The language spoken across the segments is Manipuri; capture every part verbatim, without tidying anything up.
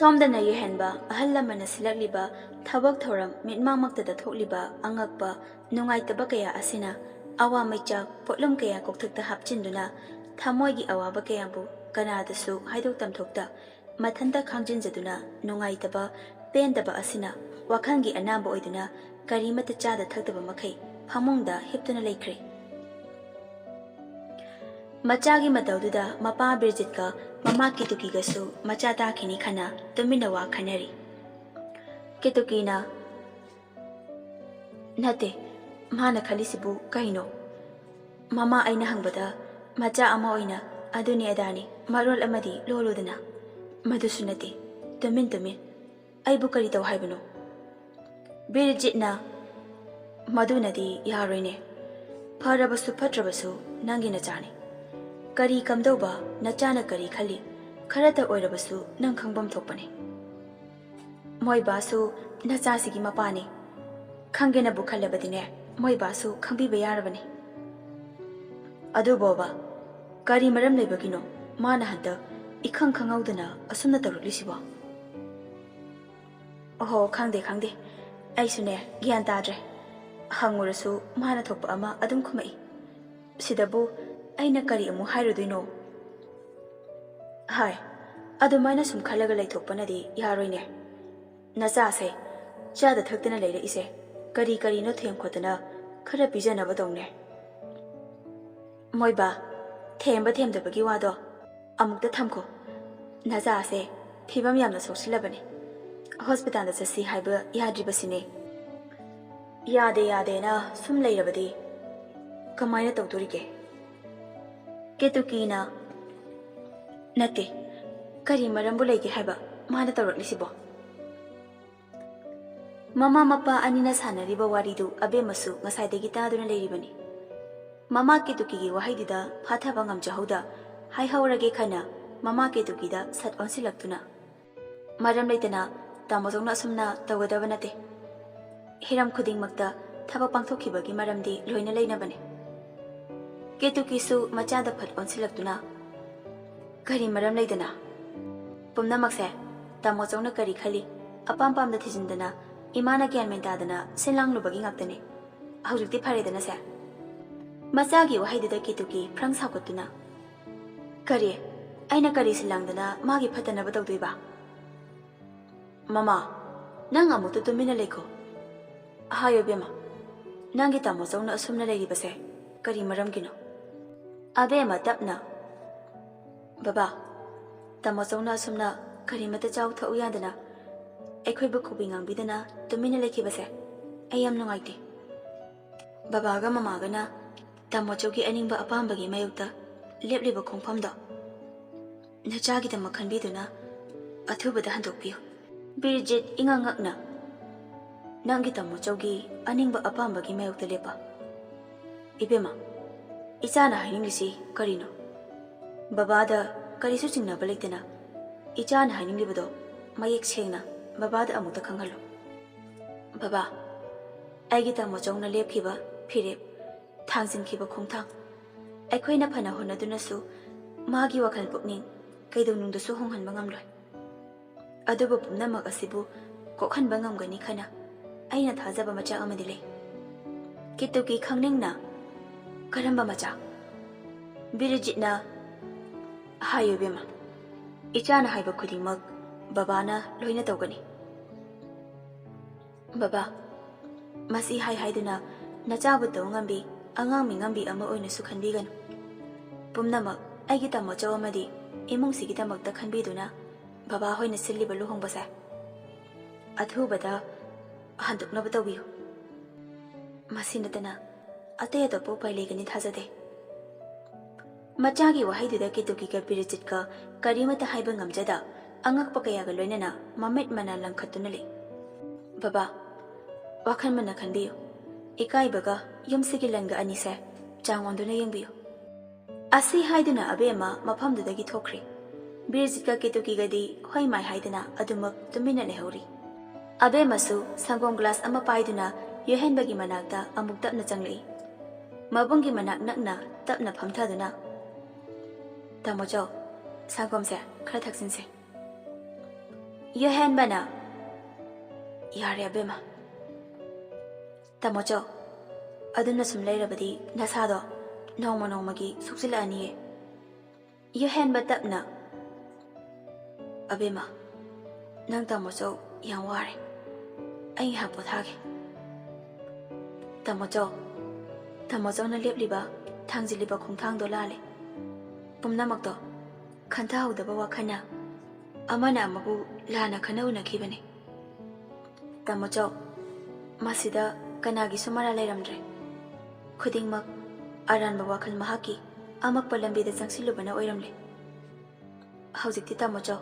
ꯁꯣꯝꯗꯅ ꯌꯦꯡꯍꯟꯕ ꯑꯍꯜ ꯂꯃꯟꯅ ꯁꯤꯜꯂꯛꯂꯤꯕ ꯊꯕꯛ ꯊꯧꯔꯝ ꯃꯤꯠꯃꯥꯡꯃꯛꯇꯗ ꯊꯣꯛꯂꯤꯕ ꯑꯉꯛꯄ, ꯅꯨꯡꯉꯥꯏꯇꯕ ꯀꯌꯥ ꯑꯁꯤꯅ ꯑꯋꯥ ꯃꯩꯆꯥꯛ ꯄꯣꯠꯂꯨꯝ ꯀꯌꯥ ꯀꯣꯛꯊꯛꯇ ꯍꯥꯞꯆꯤꯟꯗꯨꯅ ꯊꯃꯣꯏꯒꯤ ꯑꯋꯥꯕ ꯀꯌꯥꯕꯨ ꯀꯅꯥꯗꯁꯨ ꯍꯥꯏꯗꯣꯛ ꯇꯝꯊꯣꯛꯇ ꯃꯊꯟꯇ ꯈꯥꯡꯖꯤꯟꯖꯗꯨꯅ ꯅꯨꯡꯉꯥꯏꯇꯕ, ꯄꯦꯟꯗꯕ ꯑꯁꯤꯅ ꯋꯥꯈꯜꯒꯤ ꯑꯅꯥꯕ ꯑꯣꯏꯗꯨꯅ ꯀꯔꯤꯃꯠꯇ ꯆꯥꯗ ꯊꯛꯇꯕ ꯃꯈꯩ ꯐꯃꯨꯡꯗ ꯍꯤꯞꯇꯨꯅ ꯂꯩꯈ꯭ꯔꯦ꯫ ꯃꯆꯥꯒꯤ ꯃꯇꯧꯗꯨꯗ ꯃꯄꯥ ꯕꯤꯔꯖꯤꯠꯀ ꯃꯃꯥ ꯀꯦꯇꯨꯀꯤꯒꯁꯨ ꯃꯆꯥ ꯇꯥꯈꯤꯅꯤ ꯈꯟꯅ ꯇꯨꯃꯤꯟꯅ ꯋꯥ ꯈꯟꯅꯔꯤ꯫ ꯀꯦꯇꯨꯀꯤꯅ, "ꯅꯠꯇꯦ, ꯃꯥꯅ ꯈꯜꯂꯤꯁꯤꯕꯨ ꯀꯩꯅꯣ? ꯃꯃꯥ ꯑꯩꯅ ꯍꯪꯕꯗ ꯃꯆꯥ ꯑꯃ ꯑꯣꯏꯅ ꯑꯗꯨꯅꯤ ꯑꯗꯥꯅꯤ ꯃꯔꯣꯜ ꯑꯃꯗꯤ ꯂꯣꯜꯂꯨꯗꯅ꯫ ꯃꯗꯨꯁꯨ ꯅꯠꯇꯦ, ꯇꯨꯃꯤꯟ ꯇꯨꯃꯤꯟ꯫ ꯑꯩꯕꯨ ꯀꯔꯤ ꯇꯧ ꯍꯥꯏꯕꯅꯣ?" ꯕꯤꯔꯖꯤꯠꯅ, "ꯃꯗꯨꯅꯗꯤ ꯌꯥꯔꯣꯏꯅꯦ꯫ ꯐꯔꯕꯁꯨ ꯐꯠꯇ꯭ꯔꯕꯁꯨ ꯅꯪꯒꯤ ꯅꯆꯥꯅꯤ꯫ ꯀꯔꯤ ꯀꯝꯗꯧꯕ, ꯅꯆꯥꯅ ꯀꯔꯤ ꯈꯜꯂꯤ, ꯈꯔꯇ ꯑꯣꯏꯔꯕꯁꯨ ꯅꯪ ꯈꯪꯐꯝ ꯊꯣꯛꯄꯅꯤ꯫ ꯃꯣꯏ ꯕꯥꯁꯨ ꯅꯆꯥꯁꯤꯒꯤ ꯃꯄꯥꯅꯤ꯫ ꯈꯪꯒꯦꯅꯕꯨ ꯈꯜꯂꯕꯗꯤꯅꯦ, ꯃꯣꯏ ꯕꯥꯁꯨ ꯈꯪꯕꯤꯕ ꯌꯥꯔꯕꯅꯤ꯫ ꯑꯗꯨꯕꯣꯕ, ꯀꯔꯤ ꯃꯔꯝ ꯂꯩꯕꯒꯤꯅꯣ ꯃꯥꯅ ꯍꯟꯗꯛ ꯏꯈꯪ ꯈꯪꯍꯧꯗꯅ ꯑꯁꯨꯝꯅ ꯇꯧꯔꯛꯂꯤꯁꯤꯕꯣ?" "ꯑꯣꯍꯣ, ꯈꯪꯗꯦ, ꯈꯪꯗꯦ꯫ ꯑꯩꯁꯨꯅꯦ, ꯒ꯭ꯌꯥꯟ ꯇꯥꯗ꯭ꯔꯦ꯫ ꯍꯪꯉꯨꯔꯁꯨ ꯃꯥꯅ ꯊꯣꯛꯄ ꯑꯃ ꯑꯗꯨꯝ ꯈꯨꯝꯃꯛꯏ꯫ ꯁꯤꯗꯕꯨ ꯑꯩꯅ ꯀꯔꯤ ꯑꯃꯨꯛ ꯍꯥꯏꯔꯨꯗꯣꯏꯅꯣ?" "ꯍꯥꯏ, ꯑꯗꯨꯃꯥꯏꯅ ꯁꯨꯝ ꯈꯜꯂꯒ ꯂꯩꯊꯣꯛꯄꯅꯗꯤ ꯌꯥꯔꯣꯏꯅꯦ꯫ ꯅꯆꯥꯁꯦ ꯆꯥꯗ ꯊꯛꯇꯅ ꯂꯩꯔꯛꯏꯁꯦ ꯀꯔꯤ ꯀꯔꯤꯅꯣ ꯊꯦꯝ ꯈꯣꯠꯇꯅ ꯈꯔ ꯄꯤꯖꯅꯕ ꯇꯧꯅꯦ꯫ ꯃꯣꯏꯕꯥ, ꯊꯦꯝꯕ ꯊꯦꯝꯗꯕꯒꯤ ꯋꯥꯗꯣ ꯑꯃꯨꯛꯇ ꯊꯝꯈꯣ꯫ ꯅꯆꯥꯁꯦ ꯐꯤꯕꯝ ꯌꯥꯝꯅ ꯁꯣꯛꯆꯤꯜꯂꯕꯅꯤ꯫ ꯍꯣꯁꯄꯤꯇꯥꯜꯗ ꯆꯠꯁꯤ ꯍꯥꯏꯕ ꯌꯥꯗ꯭ꯔꯤꯕꯁꯤꯅꯦ꯫ ꯌꯥꯗꯦ ꯌꯥꯗꯦꯅ ꯁꯨꯝ ꯂꯩꯔꯕꯗꯤ ꯀꯃꯥꯏꯅ ꯇꯧꯗꯣꯔꯤꯒꯦ?" ꯀꯦꯇꯨꯀꯤꯅ, "ꯅꯠꯇꯦ, ꯀꯔꯤ ꯃꯔꯝꯕꯨ ꯂꯩꯒꯦ ꯍꯥꯏꯕ ꯃꯥꯅ ꯇꯧꯔꯛꯂꯤꯁꯤꯕꯣ?" ꯃꯃꯥ ꯃꯄꯥ ꯑꯅꯤꯅ ꯁꯥꯟꯅꯔꯤꯕ ꯋꯥꯔꯤꯗꯨ ꯑꯕꯦꯝꯃꯁꯨ ꯉꯁꯥꯏꯗꯒꯤ ꯇꯥꯗꯨꯅ ꯂꯩꯔꯤꯕꯅꯤ꯫ ꯃꯃꯥ ꯀꯦꯇꯨꯀꯤꯒꯤ ꯋꯥꯍꯩꯗꯨꯗ ꯐꯥꯊꯕ ꯉꯝꯖꯍꯧꯗ, ꯍꯥꯏꯍꯧꯔꯒꯦ ꯈꯟꯅ ꯃꯃꯥ ꯀꯦꯇꯨꯀꯤꯗ ꯁꯠ ꯑꯣꯟꯁꯤꯜꯂꯛꯇꯨꯅ, "ꯃꯔꯝ ꯂꯩꯇꯅ ꯇꯥꯃꯣꯖꯧꯅ ꯑꯁꯨꯝꯅ ꯇꯧꯒꯗꯕ ꯅꯠꯇꯦ꯫ ꯍꯤꯔꯝ ꯈꯨꯗꯤꯡꯃꯛꯇ ꯊꯕꯛ ꯄꯥꯡꯊꯣꯛꯈꯤꯕꯒꯤ ꯃꯔꯝꯗꯤ ꯂꯣꯏꯅ ꯂꯩꯅꯕꯅꯤ꯫" ꯀꯦꯇꯨꯀꯤꯁꯨ ꯃꯆꯥꯗ ꯐꯠ ꯑꯣꯟꯁꯤꯜꯂꯛꯇꯨꯅ, "ꯀꯔꯤ ꯃꯔꯝ ꯂꯩꯗꯅ? ꯄꯨꯝꯅꯃꯛꯁꯦ ꯇꯥꯃꯣꯆꯧꯅ ꯀꯔꯤ ꯈꯜꯂꯤ? ꯑꯄꯥꯝ ꯄꯥꯝꯗ ꯊꯤꯖꯤꯟꯗꯅ, ꯏꯃꯥꯅ ꯒ꯭ꯌꯥꯟ ꯃꯦꯟ ꯇꯥꯗꯅ ꯁꯤꯟ ꯂꯥꯡꯂꯨꯕꯒꯤ ꯉꯥꯛꯇꯅꯤ꯫ ꯍꯧꯖꯤꯛꯇꯤ ꯐꯔꯦꯗꯅ ꯁꯦ꯫ ꯃꯆꯥꯒꯤ ꯋꯥꯍꯩꯗꯨꯗ ꯀꯦꯇꯨꯀꯤ ꯐ꯭ꯔꯪ ꯁꯥꯎꯒꯠꯇꯨꯅ, "ꯀꯔꯤ? ꯑꯩꯅ ꯀꯔꯤ ꯁꯤꯜ ꯂꯥꯡꯗꯅ ꯃꯥꯒꯤ ꯐꯠꯇꯅꯕ ꯇꯧꯗꯣꯏꯕ?" "ꯃꯃꯥ, ꯅꯪ ꯑꯃꯨꯛꯇ ꯇꯨꯃꯤꯟꯅ ꯂꯩꯈꯣ꯫ ꯍꯥꯏꯌꯣ ꯏꯕꯦꯝꯃ, ꯅꯪꯒꯤ ꯇꯥꯃꯣꯆꯧꯅ ꯑꯁꯨꯝꯅ ꯂꯩꯔꯤꯕꯁꯦ ꯀꯔꯤ ꯃꯔꯝꯒꯤꯅꯣ?" ꯑꯕꯦꯝꯃ ꯇꯞꯅ, "ꯕꯕꯥ, ꯇꯥꯃꯣꯆꯧꯅ ꯑꯁꯨꯝꯅ ꯀꯔꯤꯃꯇ ꯆꯥꯎ ꯊꯛꯎ ꯌꯥꯗꯅ ꯑꯩꯈꯣꯏꯕꯨ ꯈꯨꯕꯤ ꯉꯥꯡꯕꯤꯗꯅ ꯇꯨꯃꯤꯟꯅ ꯂꯩꯈꯤꯕꯁꯦ ꯑꯩ ꯌꯥꯝ ꯅꯨꯡꯉꯥꯏꯇꯦ꯫ ꯕꯕꯥꯒ ꯃꯃꯥꯒꯅ ꯇꯥꯃꯣꯆꯧꯒꯤ ꯑꯅꯤꯡꯕ ꯑꯄꯥꯝꯕꯒꯤ ꯃꯥꯌꯣꯛꯇ ꯂꯦꯞꯂꯤꯕ ꯈꯣꯡꯐꯝꯗꯣ ꯅꯆꯥꯒꯤꯗꯃꯛ ꯈꯟꯕꯤꯗꯨꯅ ꯑꯊꯨꯕꯗ ꯍꯟꯗꯣꯛꯄꯤꯌꯨ꯫" ꯕꯤꯔꯖꯤꯠ ꯏꯉꯛ ꯉꯛꯅ, "ꯅꯪꯒꯤ ꯇꯥꯃꯣꯆꯧꯒꯤ ꯑꯅꯤꯡꯕ ꯑꯄꯥꯝꯕꯒꯤ ꯃꯥꯌꯣꯛꯇ ꯂꯦꯞꯄ? ꯏꯕꯦꯝꯃ, ꯏꯆꯥꯅ ꯍꯥꯏꯅꯤꯡꯂꯤꯁꯤ ꯀꯔꯤꯅꯣ? ꯕꯕꯥꯗ ꯀꯔꯤꯁꯨ ꯆꯤꯡꯅꯕ ꯂꯩꯇꯅ ꯏꯆꯥꯅ ꯍꯥꯏꯅꯤꯡꯂꯤꯕꯗꯣ ꯃꯌꯦꯛ ꯁꯦꯡꯅ ꯕꯕꯥꯗ ꯑꯃꯨꯛꯇ ꯈꯪꯍꯜꯂꯨ꯫ ꯕꯕꯥ, ꯑꯩꯒꯤ ꯇꯥꯃꯣꯆꯧꯅ ꯂꯦꯞꯈꯤꯕ ꯐꯤꯔꯦꯞ, ꯊꯥꯡꯖꯤꯟꯈꯤꯕ ꯈꯣꯡꯊꯥꯡ, ꯑꯩꯈꯣꯏꯅ ꯐꯅ ꯍꯣꯠꯅꯗꯨꯅꯁꯨ ꯃꯥꯒꯤ ꯋꯥꯈꯜ ꯄꯨꯛꯅꯤꯡ ꯀꯩꯗꯧꯅꯨꯡꯗꯁꯨ ꯍꯣꯡꯍꯟꯕ ꯉꯝꯂꯣꯏ꯫ ꯑꯗꯨꯕꯨ ꯄꯨꯝꯅꯃꯛ ꯑꯁꯤꯕꯨ ꯀꯣꯛꯍꯟꯕ ꯉꯝꯒꯅꯤ ꯈꯟꯅ ꯑꯩꯅ ꯊꯥꯖꯕ ꯃꯆꯥꯛ ꯑꯃꯗꯤ ꯂꯩ꯫" ꯀꯦꯇꯨꯀꯤ ꯈꯪꯅꯤꯡꯅ, "ꯀꯔꯝꯕ ꯃꯆꯥꯛ?" ꯕꯤꯔꯖꯤꯠꯅ, "ꯍꯥꯏꯌꯨ ꯏꯕꯦꯝꯃ, ꯏꯆꯥꯅ ꯍꯥꯏꯕ ꯈꯨꯗꯤꯡꯃꯛ ꯕꯕꯥꯅ ꯂꯣꯏꯅ ꯇꯧꯒꯅꯤ꯫" "ꯕꯕꯥ, ꯃꯁꯤ ꯍꯥꯏ ꯍꯥꯏꯗꯨꯅ ꯅꯆꯥꯕꯨ ꯇꯧ ꯉꯝꯕꯤ, ꯑꯉꯥꯡ ꯃꯤꯉꯝꯕꯤ ꯑꯃ ꯑꯣꯏꯅꯁꯨ ꯈꯟꯕꯤꯒꯅꯨ꯫ ꯄꯨꯝꯅꯃꯛ ꯑꯩꯒꯤ ꯇꯥꯃꯣꯆꯧ ꯑꯃꯗꯤ ꯏꯃꯨꯡꯁꯤꯒꯤꯗꯃꯛꯇ ꯈꯟꯕꯤꯗꯨꯅ ꯕꯕꯥ ꯍꯣꯏꯅ ꯁꯤꯜꯂꯤꯕ ꯂꯨꯍꯣꯡꯕꯁꯦ ꯑꯊꯨꯕꯗ ꯍꯟꯗꯣꯛꯅꯕ ꯇꯧꯕꯤꯌꯨ꯫ ꯃꯁꯤ ꯅꯠꯇꯅ ꯑꯇꯩ ꯑꯇꯣꯞꯄ ꯎꯄꯥꯏ ꯂꯩꯒꯅꯤ ꯊꯥꯖꯗꯦ꯫" ꯃꯆꯥꯒꯤ ꯋꯥꯍꯩꯗꯨꯗ ꯀꯦꯇꯨꯀꯤꯒ ꯕꯤꯔꯖꯤꯠꯀ ꯀꯔꯤꯃꯠꯇ ꯍꯥꯏꯕ ꯉꯝꯖꯗ ꯑꯉꯛꯄ ꯀꯌꯥꯒ ꯂꯣꯏꯅꯅ ꯃꯃꯤꯠ ꯃꯅꯥ ꯂꯪꯈꯠꯇꯨꯅ ꯂꯩ꯫ "ꯕꯕꯥ, ꯋꯥꯈꯜ ꯃꯨꯟꯅ ꯈꯟꯕꯤꯌꯨ꯫ ꯏꯀꯥꯏꯕꯒ ꯌꯨꯝꯁꯤꯒꯤ ꯂꯟꯒ ꯑꯅꯤꯁꯦ ꯆꯥꯡ ꯑꯣꯟꯗꯨꯅ ꯌꯦꯡꯕꯤꯌꯨ꯫" ꯑꯁꯤ ꯍꯥꯏꯗꯨꯅ ꯑꯕꯦꯝꯃ ꯃꯐꯝꯗꯨꯗꯒꯤ ꯊꯣꯛꯈ꯭ꯔꯦ꯫ ꯕꯤꯔꯖꯤꯠꯀ ꯀꯦꯇꯨꯀꯤꯒꯗꯤ ꯍꯣꯏ ꯃꯥꯏ ꯍꯥꯏꯗꯅ ꯑꯗꯨꯃꯛ ꯇꯨꯃꯤꯟꯅ ꯂꯩꯍꯧꯔꯤ꯫ ꯑꯕꯦꯝꯃꯁꯨ ꯁꯪꯒꯣꯝ ꯒ꯭ꯂꯥꯁ ꯑꯃ ꯄꯥꯏꯗꯨꯅ ꯌꯣꯏꯍꯟꯕꯒꯤ ꯃꯅꯥꯛꯇ ꯑꯃꯨꯛ ꯇꯞꯅ ꯆꯪꯂꯛꯏ꯫ ꯃꯕꯨꯡꯒꯤ ꯃꯅꯥꯛ ꯅꯛꯅ ꯇꯞꯅ ꯐꯝꯊꯗꯨꯅ, "ꯇꯥꯃꯣꯆꯧ, ꯁꯪꯒꯣꯝꯁꯦ ꯈꯔ ꯊꯛꯆꯤꯟꯁꯦ꯫" ꯌꯨꯍꯦꯟꯕꯅ, "ꯌꯥꯔꯦ ꯑꯕꯦꯝꯃ꯫ ꯇꯥꯃꯣꯆꯧ, ꯑꯗꯨꯝꯅ ꯁꯨꯝ ꯂꯩꯔꯕꯗꯤ ꯅꯁꯥꯗꯣ ꯅꯣꯡꯃ ꯅꯣꯡꯃꯒꯤ ꯁꯣꯛꯆꯤꯜꯂꯛꯑꯅꯤꯌꯦ꯫" ꯌꯨꯍꯦꯟꯕ ꯇꯞꯅ, "ꯑꯕꯦꯝꯃ, ꯅꯪ ꯇꯥꯃꯣꯆꯧ ꯌꯥꯝ ꯋꯥꯔꯦ꯫ ꯑꯩ ꯉꯥꯏꯍꯥꯛ ꯄꯣꯊꯥꯒꯦ꯫" "ꯇꯥꯃꯣꯆꯧ, ꯇꯥꯃꯣꯆꯧꯅ ꯂꯦꯞꯂꯤꯕ, ꯊꯥꯡꯖꯤꯜꯂꯤꯕ ꯈꯣꯡꯊꯥꯡꯗꯣ ꯂꯥꯜꯂꯦ꯫ ꯄꯨꯝꯅꯃꯛꯇꯣ ꯈꯟꯊꯍꯧꯗꯕ ꯋꯥꯈꯜꯅ ꯑꯃꯅ ꯑꯃꯕꯨ ꯂꯥꯟꯅ ꯈꯟꯅ ꯎꯅꯈꯤꯕꯅꯤ꯫ ꯇꯥꯃꯣꯆꯧ, ꯃꯁꯤꯗ ꯀꯅꯥꯒꯤꯁꯨ ꯃꯔꯥꯜ ꯂꯩꯔꯝꯗ꯭ꯔꯦ꯫ ꯈꯨꯗꯤꯡꯃꯛ ꯑꯔꯥꯟꯕ ꯋꯥꯈꯜ ꯃꯍꯥꯛꯀꯤ ꯑꯃꯛꯄ ꯂꯝꯕꯤꯗ ꯆꯪꯁꯤꯜꯂꯨꯕꯅ ꯑꯣꯏꯔꯝꯂꯦ꯫ ꯍꯧꯖꯤꯛꯇꯤ ꯇꯥꯃꯣꯆꯧ,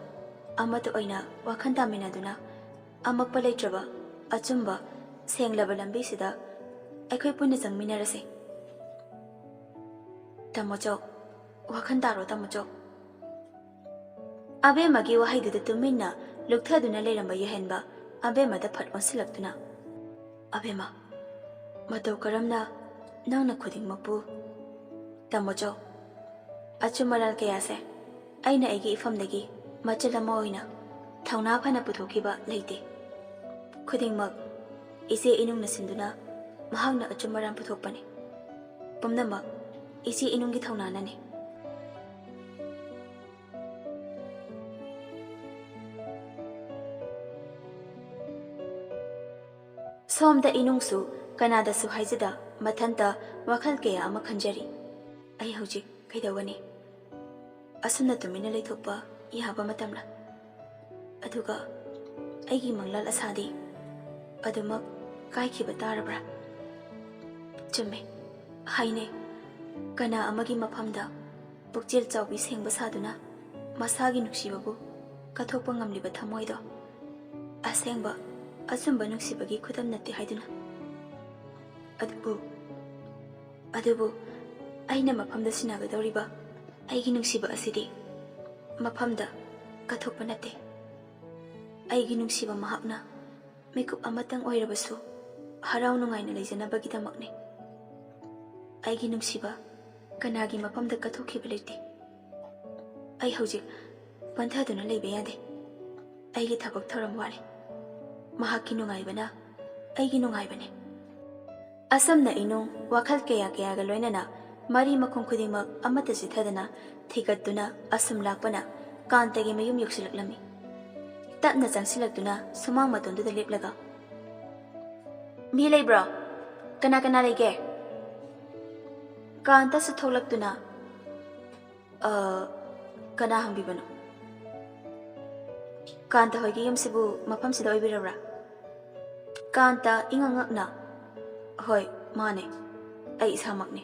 ꯑꯃꯠꯇ ꯑꯣꯏꯅ ꯋꯥꯈꯜ ꯇꯥꯃꯤꯟꯅꯗꯨꯅ ꯑꯃꯛꯄ ꯂꯩꯇ꯭ꯔꯕ, ꯑꯆꯨꯝꯕ, ꯁꯦꯡꯂꯕ ꯂꯝꯕꯤꯁꯤꯗ ꯑꯩꯈꯣꯏ ꯄꯨꯟꯅ ꯆꯪꯃꯤꯟꯅꯔꯁꯦ꯫ ꯇꯥꯃꯣꯆꯧ, ꯋꯥꯈꯜ ꯇꯥꯔꯣ ꯇꯥꯃꯣꯆꯧ꯫" ꯑꯕꯦꯝꯃꯒꯤ ꯋꯥꯍꯩꯗꯨꯗ ꯇꯨꯃꯤꯟꯅ ꯂꯨꯞꯊꯗꯨꯅ ꯂꯩꯔꯝꯕ ꯌꯨꯍꯦꯟꯕ ꯑꯕꯦꯝꯃꯗ ꯐꯠ ꯑꯣꯟꯁꯤꯜꯂꯛꯇꯨꯅ, "ꯑꯕꯦꯝꯃ, ꯃꯇꯧ ꯀꯔꯝꯅ ꯅꯪꯅ ꯈꯨꯗꯤꯡꯃꯛꯄꯨ?" "ꯇꯥꯃꯣꯆꯧ, ꯑꯆꯨꯝ ꯑꯔꯥꯜ ꯀꯌꯥꯁꯦ ꯑꯩꯅ ꯑꯩꯒꯤ ꯏꯐꯝꯗꯒꯤ ꯃꯆꯜ ꯑꯃ ꯑꯣꯏꯅ ꯊꯧꯅꯥ ꯐꯅ ꯄꯨꯊꯣꯛꯈꯤꯕ ꯂꯩꯇꯦ꯫ ꯈꯨꯗꯤꯡꯃꯛ ꯏꯆꯦ ꯏꯅꯨꯡꯅ ꯁꯤꯟꯗꯨꯅ ꯃꯍꯥꯛꯅ ꯑꯆꯨꯝ ꯑꯔꯥꯟ ꯄꯨꯊꯣꯛꯄꯅꯤ꯫ ꯄꯨꯝꯅꯃꯛ ꯏꯆꯦ ꯏꯅꯨꯡꯒꯤ ꯊꯧꯅꯥꯅꯅꯤ꯫" ꯁꯣꯝꯗ ꯏꯅꯨꯡꯁꯨ ꯀꯅꯥꯗꯁꯨ ꯍꯥꯏꯖꯗ ꯃꯊꯟꯇ ꯋꯥꯈꯜ ꯀꯌꯥ ꯑꯃ ꯈꯟꯖꯔꯤ꯫ "ꯑꯩ ꯍꯧꯖꯤꯛ ꯀꯩꯗꯧꯒꯅꯤ? ꯑꯁꯨꯝꯅ ꯇꯨꯃꯤꯟꯅ ꯂꯩꯊꯣꯛꯄ ꯌꯥꯕ ꯃꯇꯝꯂ? ꯑꯗꯨꯒ ꯑꯩꯒꯤ ꯃꯪꯂꯥꯟ ꯑꯁꯥꯗꯤ ꯑꯗꯨꯃꯛ ꯀꯥꯏꯈꯤꯕ ꯇꯥꯔꯕ꯭ꯔꯥ? ꯆꯨꯝꯃꯦ, ꯍꯥꯏꯅꯩ, ꯀꯅꯥ ꯑꯃꯒꯤ ꯃꯐꯝꯗ ꯄꯨꯛꯆꯦꯜ ꯆꯥꯎꯕꯤ ꯁꯦꯡꯕ ꯁꯥꯗꯨꯅ ꯃꯁꯥꯒꯤ ꯅꯨꯡꯁꯤꯕꯕꯨ ꯀꯠꯊꯣꯛꯄ ꯉꯝꯂꯤꯕ ꯊꯃꯣꯏꯗꯣ ꯑꯁꯦꯡꯕ, ꯑꯆꯨꯝꯕ ꯅꯨꯡꯁꯤꯕꯒꯤ ꯈꯨꯗꯝ ꯅꯠꯇꯦ ꯍꯥꯏꯗꯨꯅ꯫ ꯑꯗꯨꯕꯨ, ꯑꯗꯨꯕꯨ ꯑꯩꯅ ꯃꯐꯝꯗ ꯁꯤꯟꯅꯒꯗꯧꯔꯤꯕ ꯑꯩꯒꯤ ꯅꯨꯡꯁꯤꯕ ꯑꯁꯤꯗꯤ ꯃꯐꯝꯗ ꯀꯠꯊꯣꯛꯄ ꯅꯠꯇꯦ꯫ ꯑꯩꯒꯤ ꯅꯨꯡꯁꯤꯕ ꯃꯍꯥꯛꯅ ꯃꯤꯀꯨꯞ ꯑꯃꯇꯪ ꯑꯣꯏꯔꯕꯁꯨ ꯍꯔꯥꯎ ꯅꯨꯡꯉꯥꯏꯅ ꯂꯩꯖꯅꯕꯒꯤꯗꯃꯛꯅꯤ꯫ ꯑꯩꯒꯤ ꯅꯨꯡꯁꯤꯕ ꯀꯅꯥꯒꯤ ꯃꯐꯝꯗ ꯀꯠꯊꯣꯛꯈꯤꯕ ꯂꯩꯇꯦ꯫ ꯑꯩ ꯍꯧꯖꯤꯛ ꯄꯟꯊꯗꯨꯅ ꯂꯩꯕ ꯌꯥꯗꯦ꯫ ꯑꯩꯒꯤ ꯊꯕꯛ ꯊꯧꯔꯝ ꯋꯥꯠꯂꯤ꯫ ꯃꯍꯥꯛꯀꯤ ꯅꯨꯡꯉꯥꯏꯕꯅ ꯑꯩꯒꯤ ꯅꯨꯡꯉꯥꯏꯕꯅꯤ꯫ ꯑꯁꯨꯝꯅ ꯏꯅꯨꯡ ꯋꯥꯈꯜ ꯀꯌꯥ ꯀꯌꯥꯒ ꯂꯣꯏꯅꯅ ꯃꯔꯤ ꯃꯈꯣꯡ ꯈꯨꯗꯤꯡꯃꯛ ꯑꯃꯠꯇ ꯆꯤꯊꯗꯅ ꯊꯤꯒꯠꯇꯨꯅ ꯑꯁꯨꯝ ꯂꯥꯛꯄꯅ ꯀꯥꯟꯇꯒꯤ ꯃꯌꯨꯝ ꯌꯧꯁꯤꯜꯂꯛꯂꯝꯃꯤ꯫ ꯇꯞꯅ ꯆꯪꯁꯤꯜꯂꯛꯇꯨꯅ ꯁꯨꯃꯥꯡ ꯃꯇꯣꯟꯗꯨꯗ ꯂꯦꯞꯂꯒ, "ꯃꯤ ꯂꯩꯕ꯭ꯔꯣ? ꯀꯅꯥ ꯀꯅꯥ ꯂꯩꯒꯦ?" ꯀꯥꯟꯇꯁꯨ ꯊꯣꯛꯂꯛꯇꯨꯅ, "ꯑ, ꯀꯅꯥ ꯍꯪꯕꯤꯕꯅꯣ? ꯀꯥꯟꯇ ꯍꯣꯏꯒꯤ ꯌꯨꯝꯁꯤꯕꯨ ꯃꯐꯝꯁꯤꯗ ꯑꯣꯏꯕꯤꯔꯕ꯭ꯔꯥ?" ꯀꯥꯟꯇ ꯏꯉꯛ ꯉꯛꯅ, "ꯍꯣꯏ, ꯃꯥꯅꯦ, ꯑꯩ ꯏꯁꯥꯃꯛꯅꯤ꯫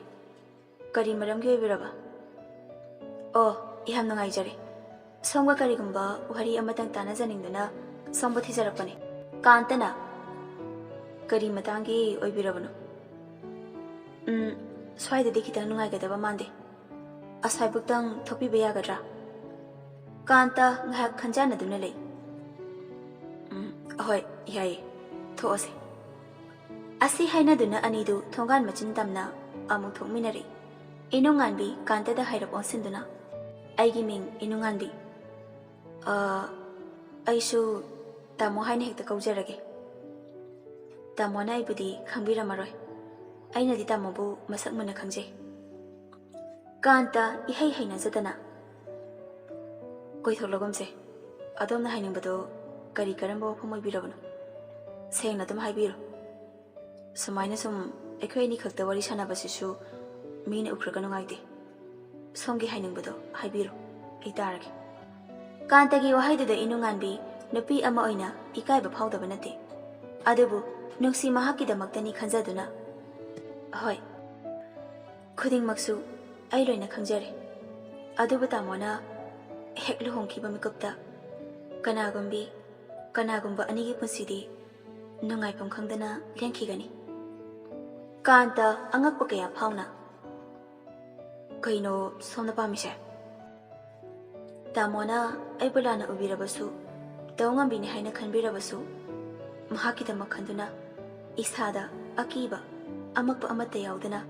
ꯀꯔꯤ ꯃꯔꯝꯒꯤ ꯑꯣꯏꯕꯤꯔꯕ?" "ꯑꯣ, ꯌꯥꯝ ꯅꯨꯡꯉꯥꯏꯖꯔꯦ꯫ ꯁꯣꯝꯒ ꯀꯔꯤꯒꯨꯝꯕ ꯋꯥꯔꯤ ꯑꯃꯇꯪ ꯇꯥꯟꯅꯖꯅꯤꯡꯗꯨꯅ ꯁꯣꯝꯕꯨ ꯊꯤꯖꯔꯛꯄꯅꯤ꯫" ꯀꯥꯟꯇꯅ, "ꯀꯔꯤ ꯃꯇꯥꯡꯒꯤ ꯑꯣꯏꯕꯤꯔꯕꯅꯣ?" "ꯎꯝ, ꯁ꯭ꯋꯥꯏꯗꯗꯤ ꯈꯤꯇꯪ ꯅꯨꯡꯉꯥꯏꯒꯗꯕ ꯃꯥꯟꯗꯦ꯫ ꯑꯁ꯭ꯋꯥꯏꯕꯨꯛꯇꯪ ꯊꯣꯛꯄꯤꯕ ꯌꯥꯒꯗ꯭ꯔꯥ?" ꯀꯥꯟꯇ ꯉꯥꯏꯍꯥꯛ ꯈꯟꯖꯥꯟꯅꯗꯨꯅ ꯂꯩ꯫ "ꯎꯝ, ꯑꯍꯣꯏ, ꯌꯥꯏꯌꯦ, ꯊꯣꯛꯑꯁꯦ꯫" ꯑꯁꯤ ꯍꯥꯏꯅꯗꯨꯅ ꯑꯅꯤꯗꯨ ꯊꯣꯡꯒꯥꯟ ꯃꯆꯤꯟ ꯇꯝꯅ ꯑꯃꯨꯛ ꯊꯣꯛꯃꯤꯟꯅꯔꯛꯏ꯫ ꯏꯅꯨꯡꯉꯥꯟꯕꯤ ꯀꯥꯟꯇꯗ ꯍꯥꯏꯔꯞ ꯑꯣꯟꯁꯤꯟꯗꯨꯅ, "ꯑꯩꯒꯤ ꯃꯤꯡ ꯏꯅꯨꯡꯉꯥꯟꯕꯤ꯫ ꯑ, ꯑꯩꯁꯨ ꯇꯥꯃꯣ ꯍꯥꯏꯅ ꯍꯦꯛꯇ ꯀꯧꯖꯔꯒꯦ꯫ ꯇꯥꯃꯣꯅ ꯑꯩꯕꯨꯗꯤ ꯈꯪꯕꯤꯔꯝꯃꯔꯣꯏ꯫ ꯑꯩꯅꯗꯤ ꯇꯥꯃꯣꯕꯨ ꯃꯁꯛ ꯃꯨꯟꯅ ꯈꯪꯖꯩ꯫" ꯀꯥꯟꯇ ꯏꯍꯩ ꯍꯩꯅꯖꯗꯅ, "ꯀꯣꯏꯊꯣꯛꯂꯒꯨꯝꯁꯦ꯫ ꯑꯗꯣꯝꯅ ꯍꯥꯏꯅꯤꯡꯕꯗꯣ ꯀꯔꯤ ꯀꯔꯝꯕ ꯋꯥꯐꯝ ꯑꯣꯏꯕꯤꯔꯕꯅꯣ? ꯁꯦꯡꯅ ꯑꯗꯨꯝ ꯍꯥꯏꯕꯤꯔꯣ꯫ ꯁꯨꯃꯥꯏꯅ ꯁꯨꯝ ꯑꯩꯈꯣꯏ ꯑꯅꯤ ꯈꯛꯇ ꯋꯥꯔꯤ ꯁꯥꯟꯅꯕꯁꯤꯁꯨ ꯃꯤꯅ ꯎꯈ꯭ꯔꯒ ꯅꯨꯡꯉꯥꯏꯇꯦ꯫ ꯁꯣꯝꯒꯤ ꯍꯥꯏꯅꯤꯡꯕꯗꯣ ꯍꯥꯏꯕꯤꯔꯣ, ꯑꯩ ꯇꯥꯔꯒꯦ꯫" ꯀꯥꯟꯇꯒꯤ ꯋꯥꯍꯩꯗꯨꯗ ꯏꯅꯨꯡꯉꯥꯟꯕꯤ ꯅꯨꯄꯤ ꯑꯃ ꯑꯣꯏꯅ ꯏꯀꯥꯏꯕ ꯐꯥꯎꯗꯕ ꯅꯠꯇꯦ꯫ ꯑꯗꯨꯕꯨ ꯅꯨꯡꯁꯤ ꯃꯍꯥꯛꯀꯤꯗꯃꯛꯇꯅꯤ ꯈꯟꯖꯗꯨꯅ, "ꯍꯣꯏ, ꯈꯨꯗꯤꯡꯃꯛꯁꯨ ꯑꯩ ꯂꯣꯏꯅ ꯈꯪꯖꯔꯦ꯫ ꯑꯗꯨꯕꯨ ꯇꯥꯃꯣꯅ ꯍꯦꯛ ꯂꯨꯍꯣꯡꯈꯤꯕ ꯃꯤꯀꯨꯞꯇ ꯀꯅꯥꯒꯨꯝꯕꯤ, ꯀꯅꯥꯒꯨꯝꯕ ꯑꯅꯤꯒꯤ ꯄꯨꯟꯁꯤꯗꯤ ꯅꯨꯡꯉꯥꯏꯐꯝ ꯈꯪꯗꯅ ꯂꯦꯟꯈꯤꯒꯅꯤ꯫" ꯀꯥꯟꯇ ꯑꯉꯛꯄ ꯀꯌꯥ ꯐꯥꯎꯅ, "ꯀꯩꯅꯣ ꯁꯣꯝꯅ ꯄꯥꯝꯃꯤꯁꯦ? ꯇꯥꯃꯣꯅ ꯑꯩꯕꯨ ꯂꯥꯟꯅ ꯎꯕꯤꯔꯕꯁꯨ, ꯇꯧ ꯉꯝꯕꯤꯅꯤ ꯍꯥꯏꯅ ꯈꯟꯕꯤꯔꯕꯁꯨ, ꯃꯍꯥꯛꯀꯤꯗꯃꯛ ꯈꯟꯗꯨꯅ ꯏꯁꯥꯗ ꯑꯀꯤꯕ, ꯑꯃꯛꯄ ꯑꯃꯠꯇ ꯌꯥꯎꯗꯅ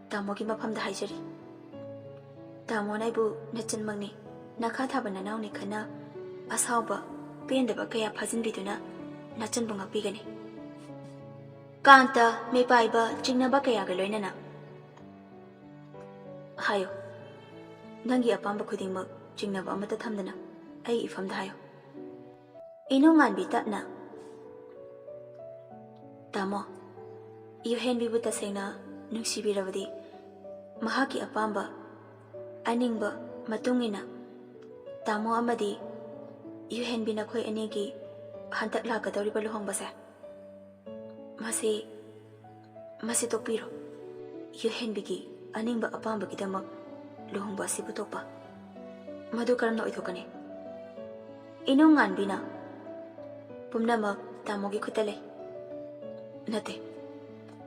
ꯇꯥꯃꯣꯒꯤ ꯃꯐꯝꯗ ꯍꯥꯏꯖꯔꯤ꯫ ꯇꯥꯃꯣꯅ ꯑꯩꯕꯨ ꯅꯆꯟꯃꯛꯅꯤ, ꯅꯈꯥ ꯊꯥꯕ ꯅꯅꯥꯎꯅꯤ ꯈꯟꯅ ꯑꯁꯥꯎꯕ, ꯄꯦꯟꯗꯕ ꯀꯌꯥ ꯐꯥꯖꯤꯟꯕꯤꯗꯨꯅ ꯅꯆꯟꯕꯨ ꯉꯥꯛꯄꯤꯒꯅꯤ꯫ ꯀꯥꯟꯇ ꯃꯤꯄꯥꯏꯕ ꯆꯤꯡꯅꯕ ꯀꯌꯥꯒ ꯂꯣꯏꯅꯅ꯫ ꯍꯥꯏꯌꯨ, ꯅꯪꯒꯤ ꯑꯄꯥꯝꯕ ꯈꯨꯗꯤꯡꯃꯛ ꯆꯤꯡꯅꯕ ꯑꯃꯠꯇ ꯊꯝꯗꯅ ꯑꯩ ꯏꯐꯝꯗ ꯍꯥꯏꯌꯨ꯫ ꯏꯅꯨꯉꯥꯟꯕꯤ ꯇꯞꯅ, ꯇꯥꯃꯣ, ꯌꯨꯍꯦꯟꯕꯤꯕꯨ ꯇꯁꯦꯡꯅ ꯅꯨꯡꯁꯤꯕꯤꯔꯕꯗꯤ ꯃꯍꯥꯛꯀꯤ ꯑꯄꯥꯝꯕ, ꯑꯅꯤꯡꯕ ꯃꯇꯨꯡ ꯏꯟꯅ ꯇꯥꯃꯣ ꯑꯃꯗꯤ ꯌꯨꯍꯦꯟꯕꯤ ꯅꯈꯣꯏ ꯑꯅꯤꯒꯤ ꯍꯟꯗꯛ ꯂꯥꯛꯀꯗꯧꯔꯤꯕ ꯂꯨꯍꯣꯡꯕꯁꯦ, ꯃꯁꯤ, ꯃꯁꯤ ꯇꯣꯛꯄꯤꯔꯣ꯫ ꯌꯨꯍꯦꯟꯕꯤꯒꯤ ꯑꯅꯤꯡꯕ ꯑꯄꯥꯝꯕꯒꯤꯗꯃꯛ ꯂꯨꯍꯣꯡꯕ ꯑꯁꯤꯕꯨ ꯇꯣꯛꯄ, ꯃꯗꯨ ꯀꯔꯝꯅ ꯑꯣꯏꯊꯣꯛꯀꯅꯤ? ꯏꯅꯨꯉꯥꯟꯕꯤꯅ, ꯄꯨꯝꯅꯃꯛ ꯇꯥꯃꯣꯒꯤ ꯈꯨꯠꯇ ꯂꯩ꯫ ꯅꯠꯇꯦ,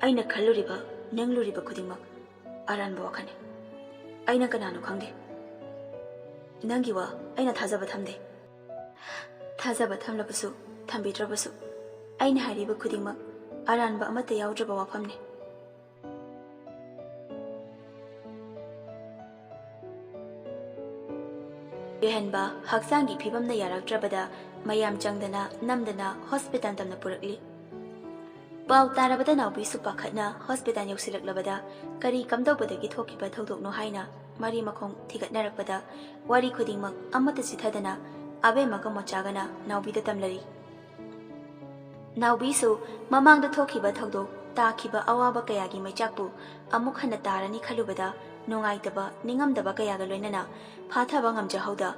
ꯑꯩꯅ ꯈꯜꯂꯨꯔꯤꯕ, ꯅꯤꯡꯂꯨꯔꯤꯕ ꯈꯨꯗꯤꯡꯃꯛ ꯑꯔꯥꯟꯕ ꯋꯥꯈꯜꯅꯤ꯫ ꯑꯩꯅ ꯀꯅꯥꯅꯣ ꯈꯪꯗꯦ꯫ ꯅꯪꯒꯤ ꯋꯥ ꯑꯩꯅ ꯊꯥꯖꯕ ꯊꯝꯗꯦ꯫ ꯊꯥꯖꯕ ꯊꯝꯂꯕꯁꯨ, ꯊꯝꯕꯤꯗ꯭ꯔꯕꯁꯨ, ꯑꯩꯅ ꯍꯥꯏꯔꯤꯕ ꯈꯨꯗꯤꯡꯃꯛ ꯑꯔꯥꯟꯕ ꯑꯃꯠꯇ ꯌꯥꯎꯗ꯭ꯔꯕ ꯋꯥꯐꯝꯅꯤ꯫ ꯌꯨꯍꯦꯟꯕ ꯍꯛꯆꯥꯡꯒꯤ ꯐꯤꯕꯝꯅ ꯌꯥꯔꯛꯇ꯭ꯔꯕꯗ ꯃꯌꯥꯝ ꯆꯪꯗꯅ ꯅꯝꯗꯅ ꯍꯣꯁꯄꯤꯇꯥꯜ ꯇꯝꯅ ꯄꯨꯔꯛꯂꯤ꯫ ꯄꯥꯎ ꯇꯥꯔꯕꯗ ꯅꯥꯎꯕꯤꯁꯨ ꯄꯥꯈꯠꯅ ꯍꯣꯁꯄꯤꯇꯥꯜ ꯌꯧꯁꯤꯜꯂꯛꯂꯕꯗ ꯀꯔꯤ ꯀꯝꯗꯧꯕꯗꯒꯤ ꯊꯣꯛꯈꯤꯕ ꯊꯧꯗꯣꯛꯅꯣ ꯍꯥꯏꯅ ꯃꯔꯤ ꯃꯈꯣꯡ ꯊꯤꯒꯠꯅꯔꯛꯄꯗ ꯋꯥꯔꯤ ꯈꯨꯗꯤꯡꯃꯛ ꯑꯃꯠꯇ ꯆꯤꯊꯗꯅ ꯑꯕꯦꯝꯃꯒ ꯃꯣꯆꯥꯒꯅ ꯅꯥꯎꯕꯤꯗ ꯇꯝꯂꯔꯤ꯫ ꯅꯥꯎꯕꯤꯁꯨ ꯃꯃꯥꯡꯗ ꯊꯣꯛꯈꯤꯕ ꯊꯧꯗꯣꯛ, ꯇꯥꯈꯤꯕ ꯑꯋꯥꯕ ꯀꯌꯥꯒꯤ ꯃꯩꯆꯥꯛꯄꯨ ꯑꯃꯨꯛ ꯍꯟꯅ ꯇꯥꯔꯅꯤ ꯈꯜꯂꯨꯕꯗ ꯅꯨꯡꯉꯥꯏꯇꯕ, ꯅꯤꯡꯉꯝꯗꯕ ꯀꯌꯥꯒ ꯂꯣꯏꯅꯅ ꯐꯥꯊꯕ ꯉꯝꯖꯍꯧꯗ